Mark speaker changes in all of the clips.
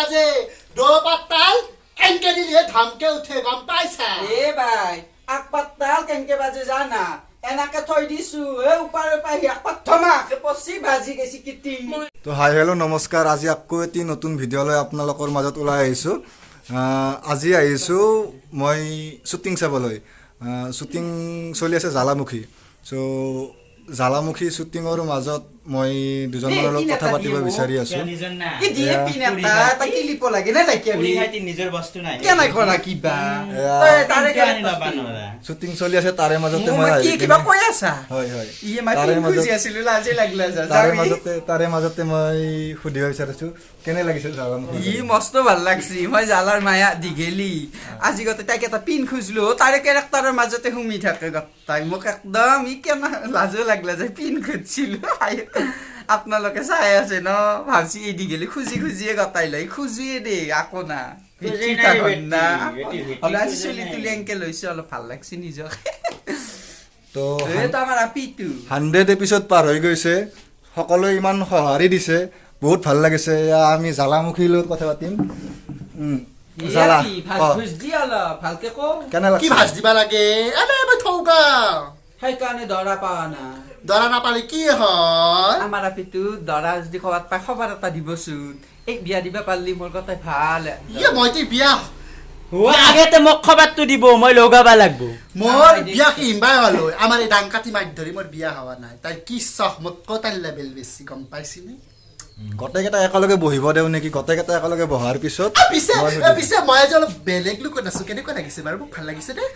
Speaker 1: নাবাজে, দোপাত তাল এনকে দিলে ধামকে উঠে, গম পাইছা?
Speaker 2: এ ভাই, আকপাত তাল কেনকে বাজে জানা? এনেকে থৈ দিছো, এ ওপাৰে পাই আকপাত থমাকে পচি বাজি গেছি কিটি।
Speaker 3: তো হাই, হেল্ল', নমস্কাৰ। আজি আকৌ এটি নতুন ভিডিঅ' লৈ আপোনালোকৰ মাজত ওলাই আহিছোঁ। আজি আহিছোঁ মই শ্বুটিং চাবলৈ। শ্বুটিং চলি আছে জ্বালামুখী। চ' জ্বালামুখী শ্বুটিঙৰ মাজত মই দুজনমানৰ লগত কথা পাতিব বিচাৰি আছোঁ।
Speaker 2: কি দিয়ে পিন এটা এটা কিলিপ লাগে নে নাইকিয়া?
Speaker 4: নিজৰ বস্তু নাই।
Speaker 2: কেনে কৰা কিবা
Speaker 3: এয়া।
Speaker 2: তই তাৰে
Speaker 4: কিন্তু আনি ল'বা নোৱাৰা।
Speaker 3: শ্বুটিং চলি আছে, তাৰে মাজতে মই
Speaker 2: মই কি
Speaker 3: আহি
Speaker 2: কিবা
Speaker 3: কিনে-
Speaker 2: কৈ আছা?
Speaker 3: হয়।
Speaker 2: ইয়ে, মই
Speaker 3: তাৰে
Speaker 2: পিন
Speaker 3: মাজত
Speaker 2: খুজি আছিলো, লাজে লাগিলে যা।
Speaker 3: তাৰে মাজতে মই সুধিব বিচাৰিছোঁ, কেনে লাগিছে জ্বালামুখী?
Speaker 2: ই মস্ত ভাল লাগছি। মই জালাৰ মায়া দীঘেলি আজি গোটেই তাইক এটা পিন খুজিলো, তাৰে কেৰেক্টাৰৰ মাজতে সুমি থাকে গোটাই। মোক একদম ই কেনে লাজো লাগিলে যে পিন খুজিছিলো। আপোনালোকে চাই আছে ন, ভাবছি এই দীঘেলি খুজি খুজিয়ে গোটাই লয়। খুজিয়ে দেই আকৌ না।
Speaker 4: খুজি নাই বেটি, বেটি, বেটি
Speaker 2: হ'লে আজি
Speaker 4: খুজি
Speaker 2: চুলি
Speaker 4: নাই।
Speaker 2: তুলি এনকে লৈছো, অলপ ভাল লাগছে নিজকে।
Speaker 3: তো
Speaker 2: এইটো আমাৰ আপিটো।
Speaker 3: 100 এপিছ'ড পাৰ হৈ গৈছে, সকলোৱে ইমান সঁহাৰি দিছে, বহুত ভাল লাগিছে। এয়া আমি জ্বালামুখীৰ লগত কথা পাতিম। জ্বালা
Speaker 2: ভাজ
Speaker 3: ক,
Speaker 2: ভুজ দি অলপ ভালকে কওঁ।
Speaker 3: কেনে
Speaker 1: কি
Speaker 3: লাগছে?
Speaker 1: ভাজ দিবা লাগে? এনে মই থৌকা।
Speaker 2: সেইকাৰণে দৰা পোৱা না।
Speaker 1: দৰা নাপালে কি হয়?
Speaker 2: আমাৰ আপিটো দৰা যদি ক'ৰবাত পাই খবৰ এটা দিবচোন। এই বিয়া দিবা পাৰিলি মোৰ কথা ভাল।
Speaker 1: ইয়ে, মইতো বিয়া
Speaker 4: হোৱা আগতে মোক খবৰটো দিব, মই লগাবা লাগব।
Speaker 1: মোৰ বিয়া কি হিম্বাই হলো আমাৰ এই ডাংকাটি মাৰি ধৰি মোৰ বিয়া হোৱা নাই। তাইৰ কি চখ, মোতকৈ তাইৰ লেভেল বেছি, গম পাইছিনে?
Speaker 3: গোটেইকেইটা একেলগে বহিব দিওঁ নেকি? গোটেইকেইটা একেলগে বহাৰ পিছত
Speaker 1: পিছে
Speaker 3: মই
Speaker 1: এ, পিছে মই আজি অলপ বেলেগ লুকত আছো, কেনেকুৱা লাগিছে বাৰু? মোক ভাল লাগিছে দেই।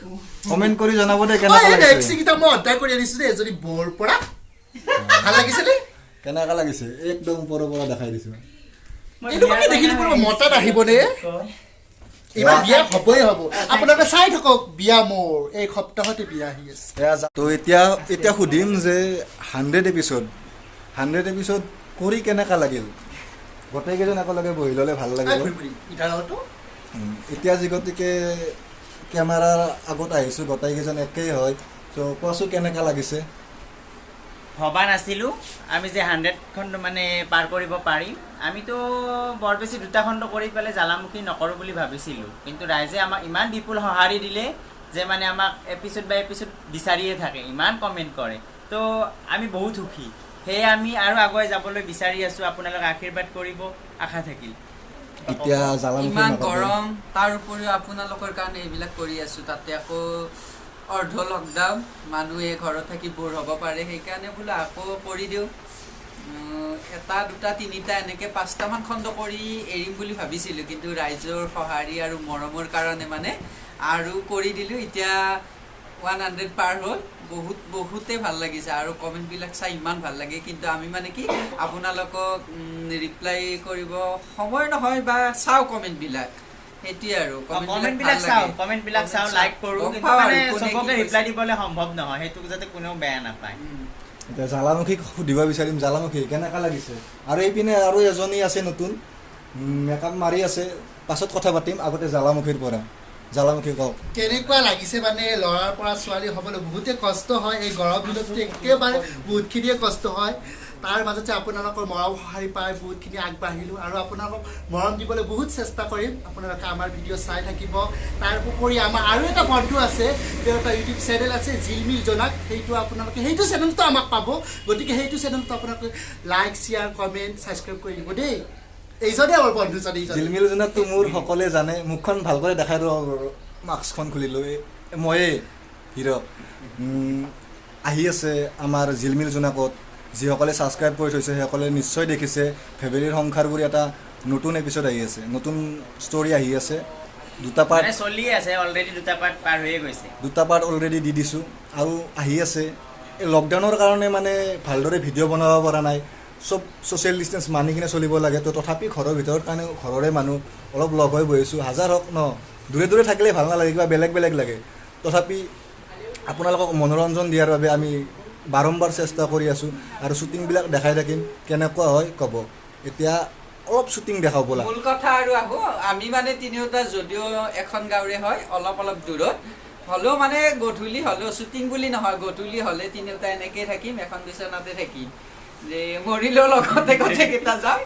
Speaker 3: কমেণ্ট কৰি জনাব দেই
Speaker 1: অ,
Speaker 3: কেনেকুৱা
Speaker 1: এই
Speaker 3: লাগিছে।
Speaker 1: মেক্সিকেইটা মই অৰ্ডাৰ কৰি আনিছো দেই এজনী বৌৰ পৰা। ভাল লাগিছে দেই।
Speaker 3: কেনেকুৱা লাগিছে, একদম ওপৰৰ পৰা দেখাই দিছোঁ।
Speaker 1: এনেকুৱাকে দেখিলে কোনোবা মতাত আহিবনে? এইবাৰ বিয়া হ'বই হ'ব, আপোনালোকে চাই থাকক। বিয়া মোৰ এই সপ্তাহতে বিয়া আহি আছে।
Speaker 3: এয়া তো এতিয়া এতিয়া সুধিম যে 100 এপিছ'ড কৰি কেনেকুৱা লাগিল? গোটেইকেইজন একেলগে বহি ল'লে ভাল
Speaker 1: আই,
Speaker 3: লাগিব।
Speaker 1: ঘূৰি ফুৰিম ইধাৰতো।
Speaker 3: এতিয়া যি গতিকে কেমেৰাৰ আগত আহিছোঁ, গোটেইকেইজন একেই হয়। চ' কোৱাচোন, কেনেকুৱা লাগিছে?
Speaker 4: ভবা নাছিলোঁ আমি যে 100 খণ্ড মানে পাৰ কৰিব পাৰিম। আমিতো বৰ বেছি দুটা খণ্ড কৰি পেলাই জ্বালামুখী নকৰোঁ বুলি ভাবিছিলোঁ, কিন্তু ৰাইজে আমাক ইমান বিপুল সঁহাৰি দিলে যে মানে আমাক এপিছ'ড বাই এপিছ'ড বিচাৰিয়ে থাকে, ইমান কমেণ্ট কৰে। তো আমি বহুত সুখী। সেয়ে আমি আৰু আগুৱাই যাবলৈ বিচাৰি আছোঁ। আপোনালোকে আশীৰ্বাদ কৰিব, আশা থাকিল।
Speaker 3: এতিয়া জ্বালামুখী
Speaker 2: ইমান
Speaker 3: নাপাব।
Speaker 2: গৰম, তাৰ উপৰিও আপোনালোকৰ কাৰণে এইবিলাক কৰি আছো। তাতে আকৌ অৰ্ধ লকডাউন, মানুহে ঘৰত থাকি ব'ৰ হ'ব পাৰে, সেইকাৰণে বোলো আকৌ কৰি দিওঁ। এটা, দুটা, তিনিটা এনেকে পাঁচটামান খণ্ড কৰি এৰিম বুলি ভাবিছিলোঁ, কিন্তু ৰাইজৰ সঁহাৰি আৰু মৰমৰ কাৰণে মানে আৰু কৰি দিলোঁ। এতিয়া 100 পাৰ হ'ল। বহুত বহুতেই ভাল লাগিছে আৰু কমেণ্টবিলাক চাই ইমান ভাল লাগে। কিন্তু আমি মানে কি, আপোনালোকক ৰিপ্লাই কৰিব সময় নহয় বা চাওঁ কমেণ্টবিলাক, সেইটোৱে আৰু।
Speaker 4: কমেণ্ট বিলাক
Speaker 2: ভাল
Speaker 4: চাওঁ,
Speaker 2: লাগে।
Speaker 4: কমেণ্ট বিলাক চাওঁ,
Speaker 2: Comment
Speaker 4: like কৰোঁ,
Speaker 2: গম
Speaker 4: কিন্তু
Speaker 2: পাওঁ
Speaker 4: মানে
Speaker 2: আৰু কোনে কি
Speaker 4: চবকে
Speaker 2: কৈছে।
Speaker 4: ৰিপ্লাই দিবলৈ সম্ভৱ নহয়, সেইটোক যাতে কোনেও বেয়া নাপায়।
Speaker 3: এতিয়া জ্বালামুখীক সুধিব বিচাৰিম, জ্বালামুখী, কেনেকুৱা লাগিছে? আৰু এইপিনে আৰু এজনী আছে নতুন, মেকআপ মাৰি আছে, পাছত কথা পাতিম। আগতে জ্বালামুখীৰ পৰা। জ্বালামুখী, কওক।
Speaker 1: কেনেকুৱা লাগিছে মানে, ল'ৰাৰ পৰা ছোৱালী হ'বলৈ বহুতে কষ্ট হয়। এই গৰম দিনততো একেবাৰে বহুতখিনিয়ে কষ্ট হয়। তাৰ মাজতে আপোনালোকৰ মৰম সঁহাৰি পাই বহুতখিনি আগবাঢ়িলোঁ আৰু আপোনালোকক মৰম দিবলৈ বহুত চেষ্টা কৰিম। আপোনালোকে আমাৰ ভিডিঅ' চাই থাকিব। তাৰ উপৰি আমাৰ আৰু এটা বন্ধু আছে, তেওঁৰ এটা ইউটিউব চেনেল আছে জিলমিল জনাক। সেইটো আপোনালোকে সেইটো চেনেলটো আমাক পাব। গতিকে সেইটো চেনেলটো আপোনালোকে লাইক, শ্বেয়াৰ, কমেণ্ট, ছাবস্ক্ৰাইব কৰি দিব দেই। এইজনে আমাৰ বন্ধুজন, এইজন।
Speaker 3: জিলমিল জোনাকটো মোৰ সকলোৱে জানে। মুখখন ভালকৈ দেখাই দিওঁ, মাস্কখন খুলি লৈ। ময়েই হিৰ'। আহি আছে আমাৰ জিলমিল জোনাকত। যিসকলে ছাবস্ক্ৰাইব কৰি থৈছে, সেইসকলে নিশ্চয় দেখিছে, ভেবেলীৰ সংসাৰ বুলি এটা নতুন এপিছ'ড আহি আছে, নতুন ষ্টৰি আহি আছে, দুটা পাৰ্ট।
Speaker 4: মানে চলিয়ে আছে অলৰেডি, দুটা পাৰ্ট পাৰ হৈয়ে গৈছে।
Speaker 3: দুটা পাৰ্ট অলৰেডি দি দিছোঁ আৰু আহি আছে। এই লকডাউনৰ কাৰণে মানে ভালদৰে ভিডিঅ' বনাব পৰা নাই। চব ছ'চিয়েল ডিষ্টেঞ্চ মানি কিনে চলিব লাগে। তো তথাপি ঘৰৰ ভিতৰত কাৰণে ঘৰৰে মানুহ অলপ লগ হৈ বহিছোঁ। হাজাৰ হওক ন, দূৰে দূৰে থাকিলে ভাল নালাগে, কিবা বেলেগ বেলেগ লাগে। তথাপি আপোনালোকক মনোৰঞ্জন দিয়াৰ বাবে আমি বাৰম্বাৰ চেষ্টা কৰি আছোঁ আৰু শ্বুটিংবিলাক দেখাই থাকিম। কেনেকুৱা হয় ক'ব। এতিয়া অলপ শ্বুটিং দেখাওঁ ব'লা।
Speaker 2: মূল কথা আৰু আহো। আমি মানে তিনিওটা যদিও এখন গাঁৱৰে হয়, অলপ অলপ দূৰত হ'লেও, মানে গধূলি হ'লেও, শ্বুটিং বুলি নহয়, গধূলি হ'লে তিনিওটা এনেকেই থাকিম, এখন বিচনাতে থাকিম। যে মৰিলেও লগতে গোটেইকেইটা যাম,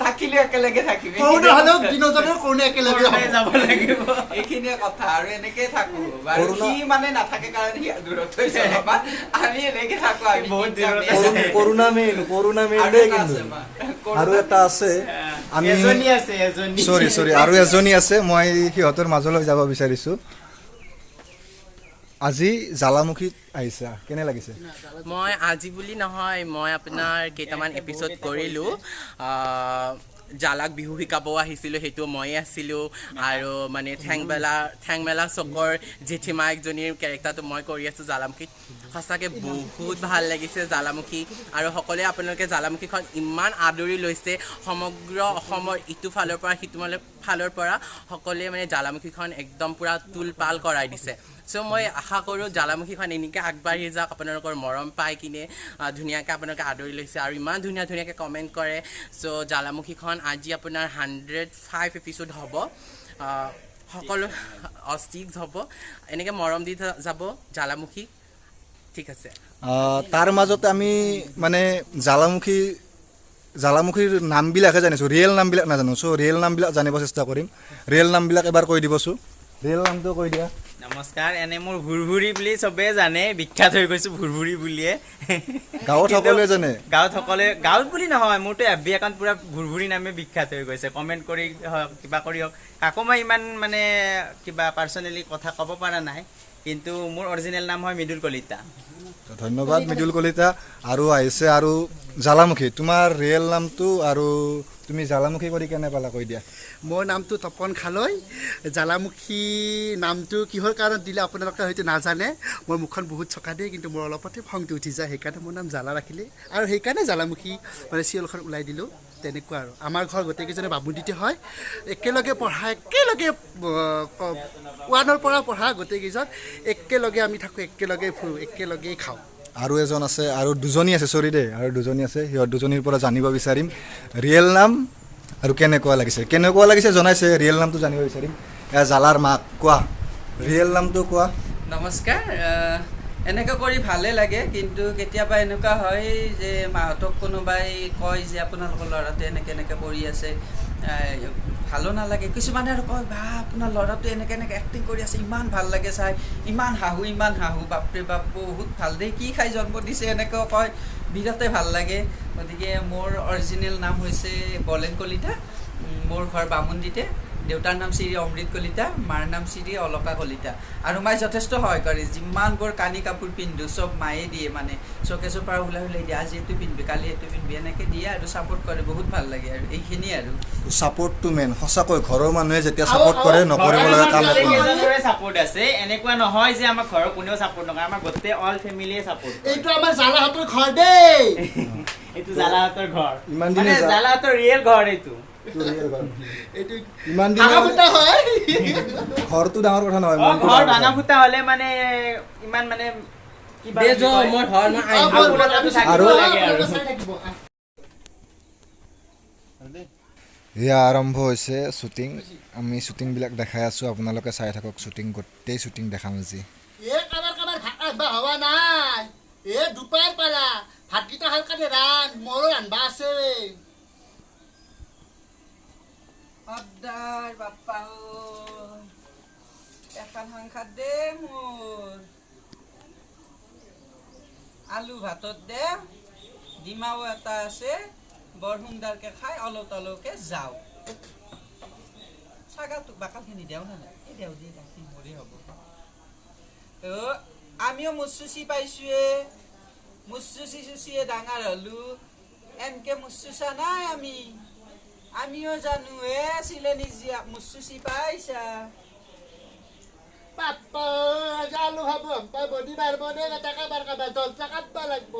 Speaker 2: থাকিলেও একেলগে থাকিম।
Speaker 1: কৰোণা হ'লেও তিনিজনৰ কৰোণা একেলগে হ'ব।
Speaker 4: যাব লাগিব।
Speaker 2: এইখিনিয়ে কথা আৰু এনেকেই থাকো বাৰু। সি মানে নাথাকে কাৰণে সি দূৰত হৈছে অলপমান, আমি এনেকে থাকো। আমি
Speaker 4: বহুত
Speaker 2: তিনিটা
Speaker 4: দূৰত
Speaker 2: মেইন।
Speaker 4: আছে।
Speaker 3: কৰোণা মেইন, কৰোণা মেইন
Speaker 2: আৰু
Speaker 3: দেই
Speaker 2: এটা
Speaker 3: কিন্তু।
Speaker 2: আছে মা।
Speaker 3: আৰু এটা আছে, আমি
Speaker 4: এজনী আছে, এজনী।
Speaker 3: চৰি চৰি, আৰু এজনী আছে, মই সিহঁতৰ মাজলৈ যাব বিচাৰিছোঁ। আজি জ্বালামুখীত আহিছা, কেনে লাগিছে?
Speaker 5: মই আজি বুলি নহয়, মই আপোনাৰ কেইটামান এপিছ'ড কৰিলোঁ। জ্বালাক বিহু শিকাবও আহিছিলোঁ, সেইটো ময়ে আছিলোঁ। আৰু মানে ঠেংমেলা চকৰ জেঠীমা একজনীৰ কেৰেক্টাৰটো মই কৰি আছোঁ জ্বালামুখীত। সঁচাকৈ বহুত ভাল লাগিছে জ্বালামুখী, আৰু সকলোৱে আপোনালোকে জ্বালামুখীখন ইমান আদৰি লৈছে। সমগ্ৰ অসমৰ ইটো ফালৰ পৰা সিটো ফালৰ পৰা সকলোৱে মানে জ্বালামুখীখন একদম পূৰা তোলপাল কৰাই দিছে। চ' মই আশা কৰোঁ জ্বালামুখীখন এনেকৈ আগবাঢ়ি যাওক, আপোনালোকৰ মৰম পাই কিনে ধুনীয়াকৈ আপোনালোকে আদৰি লৈছে আৰু ইমান ধুনীয়া ধুনীয়াকৈ কমেণ্ট কৰে। চ' জ্বালামুখীখন আজি আপোনাৰ 105 এপিছ'ড হ'ব, সকলো 6 হ'ব। এনেকৈ মৰম দি যাব জ্বালামুখী, ঠিক আছে।
Speaker 3: তাৰ মাজত আমি মানে জ্বালামুখীৰ নামবিলাকহে জানিছোঁ, ৰিয়েল নামবিলাক নাজানো। চ' ৰিয়েল নামবিলাক জানিব চেষ্টা কৰিম। ৰিয়েল নামবিলাক এবাৰ কৈ দিবচোন, ৰিয়েল নামটো কৈ দিয়া।
Speaker 4: নমস্কাৰ, এনে মোৰ ভুৰভুৰি বুলি চবেই জানে, বিখ্যাত হৈ গৈছো ভুৰভুৰি বুলিয়ে।
Speaker 3: গাঁৱত
Speaker 4: কিন্তু
Speaker 3: সকলোৱে জানে।
Speaker 4: গাঁৱত সকলোৱে, গাঁৱত বুলি নহয়, মোৰতো এফ বি একাউণ্ট পুৰা ভুৰভুৰি নামে বিখ্যাত হৈ গৈছে। কমেণ্ট কৰি হওক, কিবা কৰি হওক, কাকো মই ইমান মানে কিবা পাৰ্চনেলি কথা ক'ব পৰা নাই, কিন্তু মোৰ অৰিজিনেল নাম হয় মৃদুল কলিতা।
Speaker 3: ধন্যবাদ মৃদুল কলিতা। আৰু আহিছে আৰু জ্বালামুখী, তোমাৰ ৰিয়েল নামটো আৰু তুমি জ্বালামুখী কৰি কেনে পালা কৈ দিয়া।
Speaker 1: মোৰ নামটো তপন খালৈ। জ্বালামুখী নামটো কিহৰ কাৰণত দিলে আপোনালোকে হয়তো নাজানে। মোৰ মুখখন বহুত চকা দিয়ে, কিন্তু মোৰ অলপতে খংটো উঠি যায়, সেইকাৰণে মোৰ নাম জ্বালা ৰাখিলে আৰু সেইকাৰণে জ্বালামুখী মানে চিৰিয়েলখন ওলাই দিলোঁ, তেনেকুৱা আৰু। আমাৰ ঘৰ গোটেইকেইজনে বামুণীতে হয়, একেলগে পঢ়া, একেলগে ওৱানৰ পৰা পঢ়া গোটেইকেইজন একেলগে আমি থাকোঁ, একেলগে ফুৰোঁ, একেলগেই খাওঁ।
Speaker 3: আৰু এজন আছে, আৰু দুজনী আছে, চৰি দেই, আৰু দুজনী আছে। সিহঁত দুজনীৰ পৰা জানিব বিচাৰিম ৰিয়েল নাম আৰু কেনেকুৱা লাগিছে, কেনেকুৱা লাগিছে জনাইছে, ৰিয়েল নামটো জানিব বিচাৰিম। এয়া জ্বালাৰ মাক, কোৱা ৰিয়েল নামটো কোৱা।
Speaker 2: নমস্কাৰ। এনেকৈ কৰি ভালে লাগে, কিন্তু কেতিয়াবা এনেকুৱা হয় যে মাহঁতক কোনোবাই কয় যে আপোনালোকৰ ল'ৰাটোৱে এনেকৈ এনেকৈ কৰি আছে, ভালো নালাগে। কিছুমানে আৰু কয় বা আপোনাৰ ল'ৰাটোৱে এনেকৈ এনেকৈ এক্টিং কৰি আছে, ইমান ভাল লাগে চাই, ইমান হাঁহো, ইমান হাঁহো, বাপৰে বাপ বহুত ভাল দেই, কি খাই জন্ম দিছে, এনেকৈও কয়, বিৰাটেই ভাল লাগে। গতিকে মোৰ অৰিজিনেল নাম হৈছে বলেন কলিতা, মোৰ ঘৰ বামুণীতে, দেউতাৰ নাম শ্ৰী অমৃত কলিতা, মাৰ নাম শ্ৰী অলকা কলিতা। আৰু মায়ে যথেষ্ট সহায় কৰে, যিমানবোৰ কানি কাপোৰ পিন্ধো চব মায়ে দিয়ে, মানে চকেছৰ পৰা ওলাই ওলাই দিয়ে, আজি এইটো পিন্ধবি, কালি এইটো পিন্ধবি, এনেকৈ দিয়ে আৰু ছাপোৰ্ট কৰে, বহুত ভাল লাগে আৰু এইখিনিয়ে আৰু।
Speaker 3: ছাপোৰ্টটো মেইন, সঁচাকৈ ঘৰৰ মানুহে যেতিয়া ছাপোৰ্ট কৰে নকৰিব লগা কাম একো নাই।
Speaker 4: গোটেইকেইজনৰে ছাপোৰ্ট আছে, এনেকুৱা নহয় যে আমাৰ ঘৰৰ কোনেও ছাপোৰ্ট নকৰে, আমাৰ গোটেই অল ফেমিলিয়ে ছাপোৰ্ট কৰে।
Speaker 1: এইটো আমাৰ জ্বালাহঁতৰ ঘৰ দেই।
Speaker 4: এইটো জ্বালাহঁতৰ ঘৰ,
Speaker 3: ইমান দিনে
Speaker 4: মানে জ্বালাহঁতৰ ৰিয়েল ঘৰ এইটো।
Speaker 1: এইটো
Speaker 3: ইমান দিনে
Speaker 1: ভাঙা ফুটা হয়।
Speaker 3: ঘৰটো ডাঙৰ কথা নহয়,
Speaker 4: অ,
Speaker 3: মনটো
Speaker 4: ঘৰ
Speaker 3: ডাঙৰ কথা।
Speaker 4: ভাঙা ফুটা হ'লে মানে ইমান মানে কিবা
Speaker 5: দে
Speaker 4: বুলি
Speaker 5: যোৱা,
Speaker 4: কয়।
Speaker 5: মোৰ ঘৰ, মই আহিম।
Speaker 1: অ, ব'ল, ব'ল, আমি
Speaker 4: থাকিব
Speaker 3: আৰু-
Speaker 4: লাগে আৰু।
Speaker 1: চাই থাকিব, আহ।
Speaker 3: এয়া আৰম্ভ হৈছে শ্বুটিং, আমি শ্বুটিংবিলাক দেখাই আছোঁ, আপোনালোকে চাই থাকক শ্বুটিং, গোটেই শ্বুটিং দেখাম আজি।
Speaker 1: এ কাবাৰ কাবাৰ ভাত ৰান্ধবা হোৱা নাই, এ দুপাৰ পালা ভাতকেইটা হালকাতে ৰান্ধ, মোৰো ৰান্ধবা আছে।
Speaker 2: সদায় বাপ্পা ঐ, এখন সংসাৰ দে মোৰ, আলু ভাতত দে, ডিমাও এটা আছে, বৰ সুন্দৰকে খাই অলপ অলপকে যাওঁ। ছাগালটোক বাকালখিনি দেওঁ নে নাই? এই দেওঁ দিয়ে গাখীৰ মৰি হ'ব। অ, আমিও মুচুচি পাইছোৱে, মুচুচি চুচিয়ে ডাঙৰ হ'লো, এনকে মুচুচা নাই আমি, আমিও জানো এ চিলেনি জীয়াক মুচুচি পাইছা।
Speaker 1: বাপ্পা আজি আলু খাব পাই বডি মাৰিব দে, এটা কাবাৰ কাবাৰ দলচা কাটবা লাগব।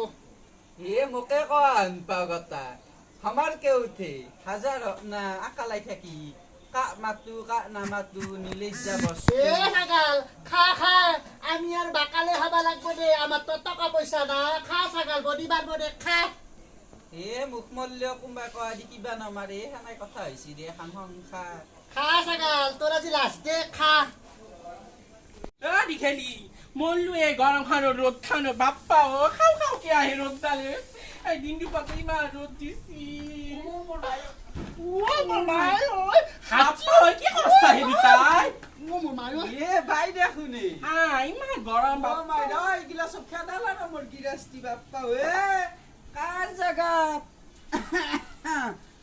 Speaker 2: এ মোকে কোৱা পাওঁ গতা আমাৰ কে উঠে হাজাৰ না আকালাই থাকি কাক মাতো কাক নামাতো নিলেজ্জা বস্তু।
Speaker 1: এ ছাগাল খা খা, আমি আৰু বাকালে খাবা লাগব দে, আমাৰ তো টকা পইচা নাই, খা ছাগাল বডি মাৰিব দে খা।
Speaker 2: এ মুখ মল্লেও কোনোবা কোৱা দি কিবা নামাৰে, সেনাই কথা হৈছে দে এখন সংসাৰ।
Speaker 1: খা ছাগাল তোৰ আজি লাষ্ট দে খা।
Speaker 5: অ, দীঘেলী, মৰলো এই গৰমখনত ৰ'দখনত, বাপ্পা অ, খাওঁ খাওঁকে আহে ৰ'দডালে। এই দিনটো পাতে ইমান ৰ'দ দিছি। কি কৰছা হে দুটাই?
Speaker 1: মোৰ মায়ো।
Speaker 2: এ ভাই, দেখোনে।
Speaker 5: আহ, ইমান গৰম।
Speaker 2: অ মাই, এইগিলা চব খেদালা ন মোৰ গিৰাস্তি, বাপ্পা এ কাৰ জাগাত?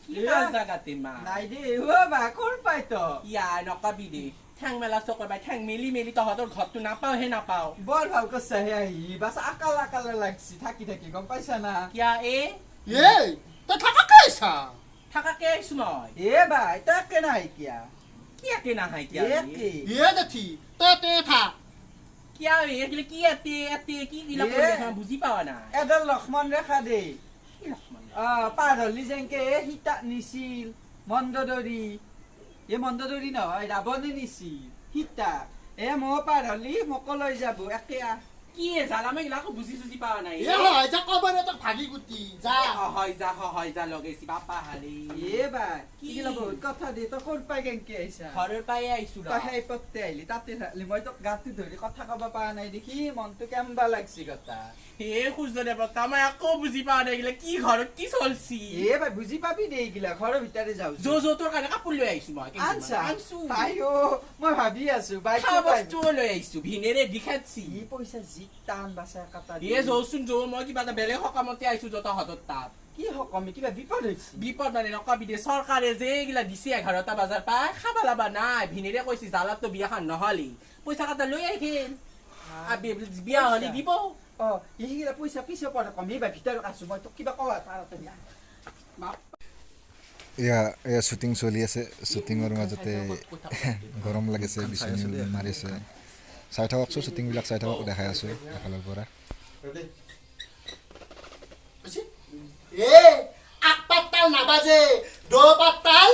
Speaker 5: কি কাৰ জাগাতে মা?
Speaker 2: নাই দে, অ বা, ক'ৰ পাই তো?
Speaker 5: ইয়া, নকবি দে, ঠেং মেলা চকৰ বাই ঠেং মেলি মেলি তহঁতৰ ঘৰটো নাপাওঁ হে নাপাওঁ।
Speaker 2: বৰ ভাল কৰছা হে আহি, বাছ আকাল আকালে লাগছি থাকি থাকি, গম পাইছা না?
Speaker 5: কিয়া এ?
Speaker 1: এই, তই থাকাকে আহিছা?
Speaker 5: থাকাকে আহিছো মই।
Speaker 2: এ ভাই, তই একে নাই কিয়া?
Speaker 5: কি একে নাহাই কিয়া?
Speaker 2: একে।
Speaker 1: এ জেঠি, তই তে থাক।
Speaker 5: কিয়া এ? এইগিলা কি এতে এতে কি গিলা
Speaker 2: এ।
Speaker 5: কৰি আছা বুজি পোৱা নাই।
Speaker 2: এডাল লক্ষ্মণ ৰেখা দে।
Speaker 5: কি লক্ষ্মণ?
Speaker 2: অ, পাৰ হলি যেনকে সীতাক নিছিল মন্দদৰি, এ মন্দদৰি নহয়, ৰাৱণে নিছিল সীতাক, এ মই পাৰ হলি মোকো লৈ যাব একে আহ।
Speaker 5: কি এ জ্বালা, মই এইগিলা একো বুজি চুজি পোৱা নাই।
Speaker 1: এ হয় যা, কবৰে তোক ভাগি গুটি যা।
Speaker 5: হয় যা, হয় যা লগাইছি বাপা হালি।
Speaker 2: এ ভাই।
Speaker 5: কি?
Speaker 2: এইগিলা বহুত কথা দে, তই ক'ৰ পাই কেনকে আহিছা?
Speaker 5: ঘৰৰ পৰাই আহিছো ৰ।
Speaker 2: তই সেই পথতে আহিলি, তাতে থাকলি, মই তোক গাটো ধৰি কথা ক'ব পৰা নাই দেখি মনটো কেম্বা লাগছি কথা।
Speaker 5: হে সূৰ্য দেৱতা, মই আকৌ বুজি পোৱা নাই এইগিলা কি ঘৰত কি চলছি।
Speaker 2: এ ভাই, বুজি পাবি দে এইগিলা, ঘৰৰ ভিতৰে যাওঁ।
Speaker 5: যো যো, তোৰ কাৰণে কাপোৰ লৈ আহিছো মই কেইযোৰমান।
Speaker 2: আনছা?
Speaker 5: আনছো।
Speaker 2: ভাই অ, মই ভাবি আছো ভাই।
Speaker 5: খোৱা বস্তুও লৈ আহিছো, ভিনেৰে দি খাচ্ছি।
Speaker 2: ই পইচা যি টান বাচা কাটা।
Speaker 5: এ যৌচোন যৌ, মই কিবা এটা বেলেগ সকামতে আহিছো যৌ তহঁতৰ তাত।
Speaker 2: কি সকামে, কিবা বিপদ হৈছে?
Speaker 5: বিপদ মানে নকবি দে, চৰকাৰে যে এইগিলা দিছে 11টা বজাৰ পাই খাবা লাবা নাই। ভিনেৰে কৈছে জালাততো বিয়াখন নহলি পইচা কেইটা লৈ আহিল, বিয়া হলি দিব।
Speaker 2: অ, সেইগিলা পইচা পিছে পৰে কমি বা ভিতৰত আছো, মই তোক কিবা কওঁ তাৰ দিয়া।
Speaker 3: এয়া এয়া শ্বুটিং চলি আছে। শ্বুটিঙৰ মাজতে গৰম লাগিছে, বিচনী মাৰিছে। চাই থাককচোন, শ্বুটিংবিলাক চাই থাকক, দেখাই আছোঁ এফালৰ পৰা।
Speaker 1: এ আক পাতাল নাবাজে, দ পাতাল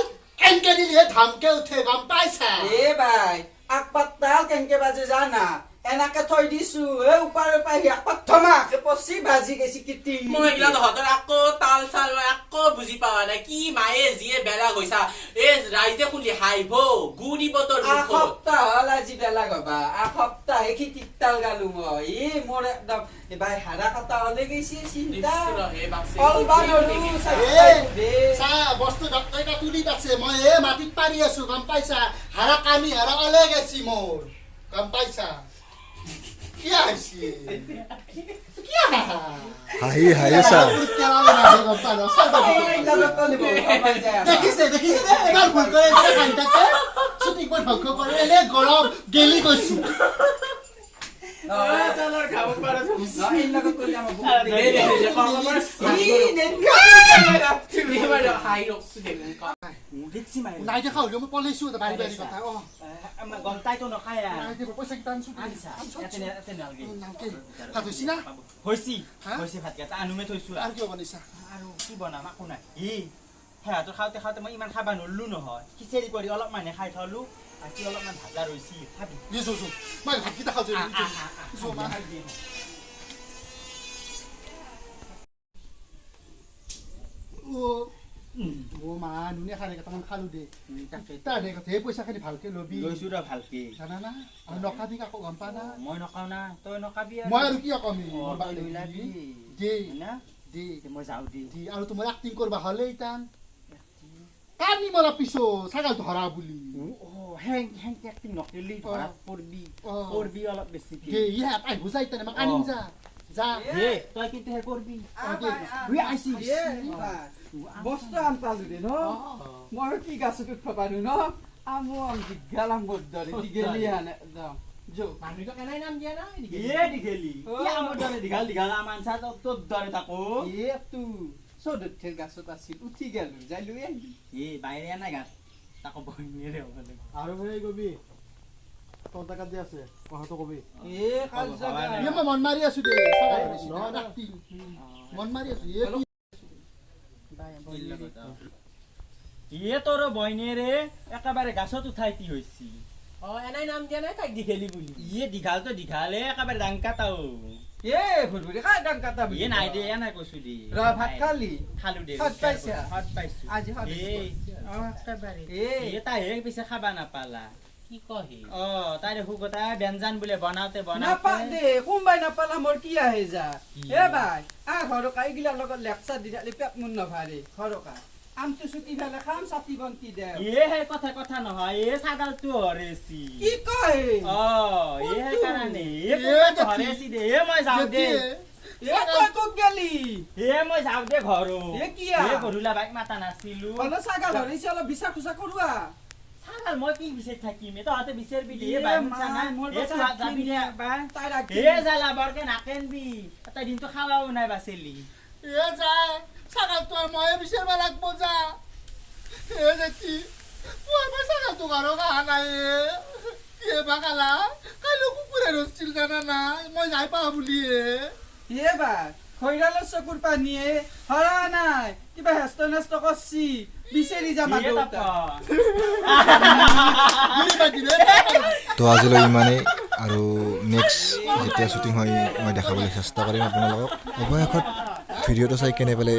Speaker 1: এনকে দিলে ধামকে উঠে, গম পাইছা?
Speaker 2: এ ভাই, আক পাতাল কেনকে বাজে জানা? এনেকে থৈ দিছো, এ ওপাৰৰ পৰা আহি আকপাত ধমাকে পচি বাজি গৈছি কিটি।
Speaker 5: মই এইগিলা তহঁতৰ আকৌ তাল চাল মই আকৌ বুজি পোৱা নাই। কি মায়ে যিয়ে বেলা গৈছা, এ ৰাইজে শুনি হাঁহিব, গু দিব তোৰ মুখত।
Speaker 2: এসপ্তাহ হ'ল আজি বেলা গবা, এসপ্তাহ খেতিত তাল গালো মই। ই মোৰ একদম ভাই হাৰা কটা হলে গৈছে চিন্তা। অলবা নৰো।
Speaker 1: এ চা, বস্তু ডক্টৰ তুলিত আছে, মই এ মাটিত পাৰি আছো, গম পাইছা? হাৰা কামি হাৰা ওলাই গেছি মোৰ, গম পাইছা? কি আহিছে? কি আহা?
Speaker 3: হাঁহি হাঁহি চা।
Speaker 1: দেখিছে দেখিছে, এবাৰ ভুল কৰে, এবাৰ হাঁহি থাকে, ছুটি বৰ ধ্বংস কৰে। এনে গৰম গেলি গৈছো। নাই দেখা হ'লেও মই পলাইছো বাৰী বাৰী কথা। অ,
Speaker 4: গম তাইতো নখায়।
Speaker 1: নাই দেখা, পইচা কেইটা আনছো। ভাত হৈছে না?
Speaker 4: হৈছে হৈছে, ভাতকেইটা আনুমে থৈছো।
Speaker 1: আৰু কিয় বনাইছা?
Speaker 4: আৰু কি বনাম, একো নাই। ই সেয়াটো খাওঁতে খাওঁতে মই ইমান খাব নৰলো নহয়, খিচিৰি কৰি অলপমানহে খাই থলো, বাকী অলপমান ভাজা ৰৈছি, খাবি?
Speaker 1: মই ভাতকেইটা খাওঁ। অ মা, নুনে খালে কেইটামান খালো দে। তাৰ সেই পইচাখিনি ভালকে ল'বি।
Speaker 4: লৈছো ৰ ভালকে।
Speaker 1: জানা না, আৰু নকাবি কাকো, গম পা না?
Speaker 4: মই নকাও না, তই নকাবি।
Speaker 1: মই আৰু কি কমি দে
Speaker 4: দে, মই যাওঁ দে।
Speaker 1: দি আৰু তোমাৰ এক্টিং কৰবা হ'লে ইটান কানি মৰা পিছত ছাগাল ধৰা বুলি।
Speaker 4: হেং এক্টিং নকৰিলি ধৰা পৰবি, কৰবি অলপ বেছিকে।
Speaker 1: দে, ইহা আহিব যা, ইটানে আমাক আনিম, যা যা।
Speaker 4: হে তই কিন্তু হে কৰবি।
Speaker 2: আইছি বস্তু আম পালো দে ন, মই কি গাছত উঠব পাৰো ন, আমো আম দীঘল আমৰ দৰে দীঘলী আন একদম।
Speaker 5: মানুহটো কেনাই নাম দিয়া নাই।
Speaker 4: এ দীঘলী, কি আমৰ দৰে দীঘল দীঘল আম আনছা তোৰ দৰে তাকো?
Speaker 2: এ তো চৌধুথিৰ গাছত আছিল, উঠি গেলো, যাই লৈ আহিলো।
Speaker 4: এ বাহিৰে নাই গাছ তাকো, বহিনেৰে হ'ব লাগিব।
Speaker 6: আৰু সেই কবি, তোৰ টাকাত যে আছে কথাটো কবি।
Speaker 2: এ কাল জাগা।
Speaker 1: এ মই মন মাৰি আছো দে, মন মাৰি আছো। এ
Speaker 4: ইয়ে তোৰ বইনেৰে একেবাৰে গাছত উঠাই কি হৈছি?
Speaker 5: অ, এনাই নাম দিয়া নাই তাইক দীঘেলি বুলি।
Speaker 4: ইয়ে দীঘালটো দীঘালে, একেবাৰে ডাংকাটাও।
Speaker 2: এ ভুৰভুৰি খা, ডাংকাটা বুলি।
Speaker 4: ইয়ে নাই দে, নাই কৈছো দে।
Speaker 2: ৰ, ভাত খালি?
Speaker 4: খালো দে।
Speaker 2: সোৱাদ পাইছা?
Speaker 4: সোৱাদ পাইছো
Speaker 2: আজি।
Speaker 4: এ তাইহে পিছে খাবা নাপালা।
Speaker 5: কি কহি?
Speaker 4: অ, তাই দেখো গোটাই ব্যঞ্জন বোলে বনাওতে
Speaker 2: নাপা
Speaker 4: বনাওতে।
Speaker 2: দে, কোনবাই নাপালা মোৰ কি আহে যা। এ ভাই, আহ ঘৰকা এইগিলাৰ লগত লেকচাৰ দি থাকিলে পেট মোৰ নভাৰে। ঘৰকা আমটো চুটি ফেলে খাম, চাতি বন্তি দে।
Speaker 4: এ সেই কথা কথা নহয়, এ ছাগালটো হৰেছি।
Speaker 2: কি কয়?
Speaker 4: অ, এ সেইকাৰণে এ
Speaker 1: এ
Speaker 4: কোনবাটো
Speaker 1: জেঠী।
Speaker 4: হৰেছি দে। এ মই যাওঁ দে।
Speaker 2: এ তই ক'ত গেলি?
Speaker 4: এ মই যাওঁ দে ঘৰত।
Speaker 2: এ কিয়া?
Speaker 4: এ গধূলা বাইক মাতা নাছিলো।
Speaker 2: অলপ ছাগাল হৰেছি, অলপ বিচাৰ খোচা কৰোৱা।
Speaker 4: ছাগাল মই কি বিচাৰি থাকিম? এ তহঁতে বিচাৰিবি দে।
Speaker 2: এ
Speaker 4: বাই শুনছা না?
Speaker 2: মা, মোৰ
Speaker 4: এ
Speaker 2: বাচ্চা
Speaker 4: তহঁত যাবি দে একবাৰ।
Speaker 2: তাইৰ
Speaker 4: এ জ্বালা বৰকে নাকেনবি, তই দিনটো খাৱাও নাই বাচেলি।
Speaker 1: এ যায়, ছাগালটো আৰু ময়ে বিচাৰিব লাগব যা। এ জেঠী, মই ছাগালটো ঘৰত অহা নাই। এ কি বা খালা? কালি কুকুৰে ৰছিল, জানা না? মই যাই পাওঁ বুলিয়ে।
Speaker 2: এ বা খৈৰালৰ চকুৰ পানীয়ে হৰা নাই, কিবা হেস্ত নেস্ত কৰছি, বিচাৰি যাম।
Speaker 4: এ তপন।
Speaker 1: গুৰি বান্ধি দে।
Speaker 3: তো আজিলৈ ইমানেই আৰু নেক্সট যেতিয়া শ্বুটিং হয় মই দেখাবলৈ চেষ্টা কৰিম আপোনালোকক। অৱশেষত ভিডিঅ'টো চাই কেনে পালে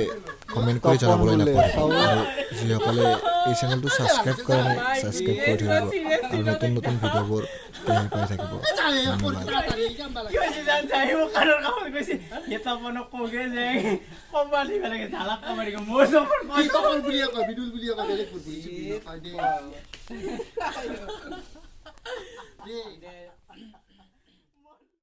Speaker 3: কমেণ্ট কৰি জনাবলৈ নাপাহৰিব আৰু যিসকলে এই চেনেলটো ছাবস্ক্ৰাইব কৰা নাই, ছাবস্ক্ৰাইব কৰি থৈ দিব আৰু নতুন নতুন ভিডিঅ'বোৰ পাই থাকিব। ধন্যবাদ।
Speaker 4: কি হৈছে জান যাই মোক কাৰৰ কামত গৈছে। এ তপনক কগে যে কবা দিব লাগে, জ্বালাক কবা দিব মোৰ তপন।
Speaker 1: কি তপন বুলিয়ে কয়, বিদুল বুলিয়ে কয়, বেলেগ বুলি নকয় দেই। দেই।